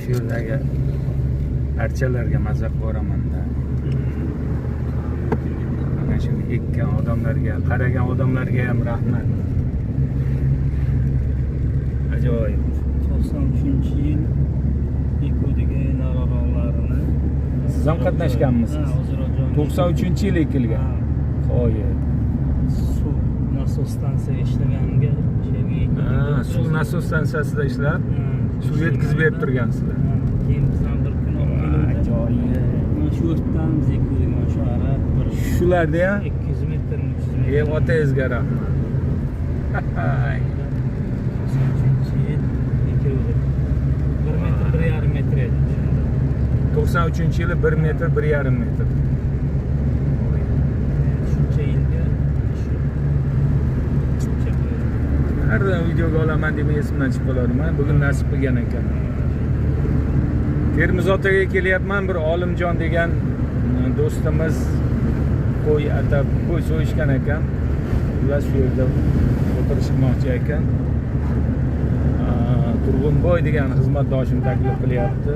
Shu yerdagi archalarga maza qilib boramanda. Mana shuni ekkan odamlarga, qaragan odamlarga ham rahmat. Ajoyib. 93-yil ekuvdagi narog'onlarini. Siz ham qatnashganmisiz? Ha, Ozarbayjon. 93-yil ekilgan. Ha, Qoyil. Suv nasos stansiya ishlaganga o'sha yerga ekildi. Ha, suv nasos stansiyasida ishlab, Ha, suv yetkazib berib turgansizlar. Ha, keyin bizdan bir kun olib keluvdi. Ajoyib. Mana shu o'rtadan biz ekuvdik, mana shu ara bir Shularda ham 200 metr, 300 metr. ey otangizga rahmat. 93-yil ekildi. 1 metr, 1,5 metr edi shunda. 93-yili 1 metr, 1,5 metr. Shuncha yilga shu shuncha qo'ydi. Har doim videoga olaman demay esimdan chiqib qolaman. Bugun nasib qilgan ekan. Termiz otaga kelyapman, bir Olimjon degan do'stimiz qo'y atab qo'y so'yishgan ekan. Ular shu yerda o'tirishmoqchi ekan. Turg'unboy degan xizmatdoshim taklif qilyapti.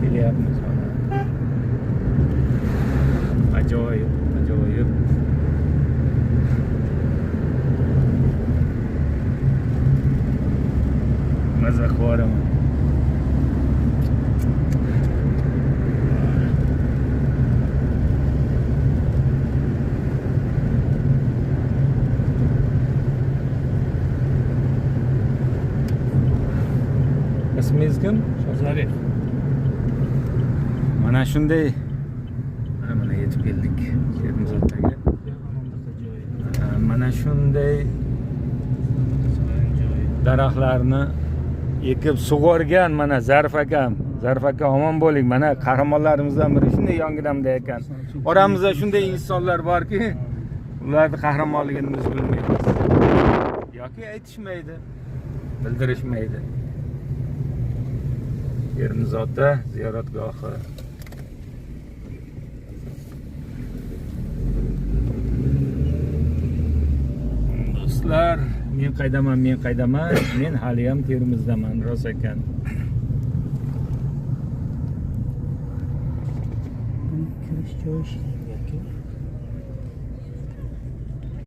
Kelyapmiz mana. Ajoyib, ajoyib. Maza qilib yuboraman. Ismingiz kim? Zarif. Mana shunday mana yetib keldik Termiz otaga. Anandaqa joyi. Mana shunday Joyi. daraxtlarni ekib sug'organ mana Zarif akam. Zarif aka omon bo'ling. Mana qahramonlarimizdan biri shunday yonginamda ekan. Oramizda shunday insonlar borki, ularni qahramonligini biz bilmaymiz. Yoki aytishmaydi, bildirishmaydi. Termiz ota ziyoratgohi. Do'stlar, men qaydaman, men qaydaman? Men hali ham Termizdaman, rost ekan. Kirish joyi.